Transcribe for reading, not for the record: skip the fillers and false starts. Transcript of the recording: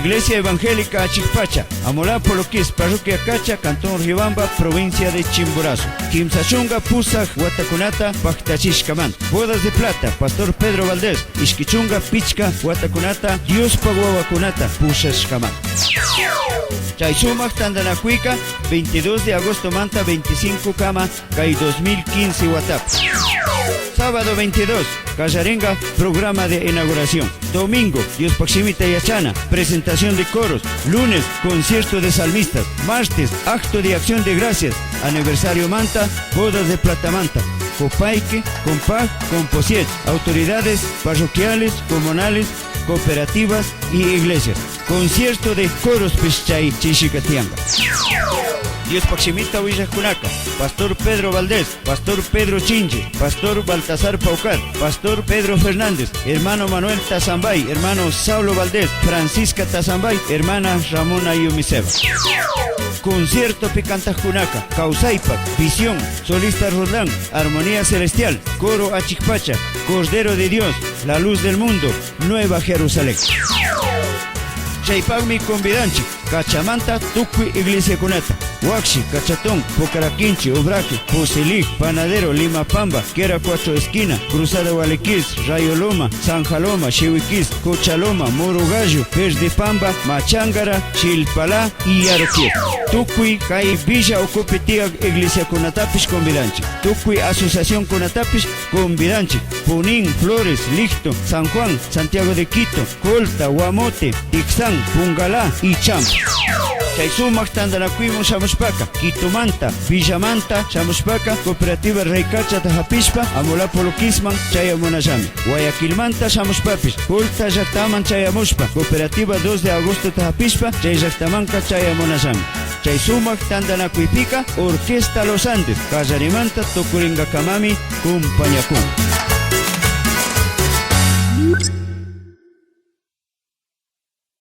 Iglesia Evangélica Achikpacha, Amolapo Luquis, Parroquia Cacha, Cantón Riobamba, Provincia de Chimborazo. Kimsa chunga pusaj watakunata paktachishkamanta. Bodas de Plata, Pastor Pedro Valdés, ishki chunga pichka watakunata Diospaj wawakunata pushashkamanta. Chay sumak tantanakuika 22 de agosto manta 25 kama kay 2015 watapi. Sábado 22, kallaringa programa de inauguración. Domingo, Diospaj shimita yachana, presentación de coros. Lunes, concierto de salmistas. Martes, acto de acción de gracias. Aniversario Manta, bodas de plata Manta. Copaique, Compag, Composiet, autoridades parroquiales, comunales, cooperativas y iglesias. Concierto de coros pish chay chishika tiyanga. Diospaj shimita huillajkunaka, Pastor Pedro Valdés, Pastor Pedro Chinche, Pastor Baltasar Paucar, Pastor Pedro Fernández, hermano Manuel Tazambay, hermano Saulo Valdés, Francisca Tazambay, hermana Ramona Yumiseva. Concierto picantajkunaka, Causaipac, Visión, Solista Roldán, Armonía Celestial, Coro Achikpacha, Cordero de Dios, La Luz del Mundo, Nueva Jerusalén. Chaypagmi convidanchik, Cachamanta tukuy iglesiakunata, Huaxi, Cachatón, Pocaraquinchi, Obraje, Pusilic, Panadero, Limapamba, Quera Cuatro Esquina, Cruzada Gualequis, Rayo Loma, San Jaloma, Chihuiquis, Cochaloma, Morogallo, Pamba, Machángara, Chilpalá y Yaroquie. Tukuy kay Villa ukupi tiyak iglesiakunatapish convidanchik. Tukuy asociacionkunatapish convidanchik. Punín, Flores, Licto, San Juan, Santiago de Quito, Colta, Guamote, Tixán, Pungalá y Champa. Chay sumak tantanakuyman shamushpaka, Quitumanta, Villamanta shamushpaka, Cooperativa Raycachata hapishpa, Amolapo Luquisman chayamunallami. Guayaquilmanta shamushpapish, Colta llaktaman chayamushpa, Cooperativa 2 de agosto hapishpa, chay llaktamanka chayamunallami. Chay sumak tantanakuypika, Orquesta Los Andes, kallarimanta tukuringakamami kumpañakun.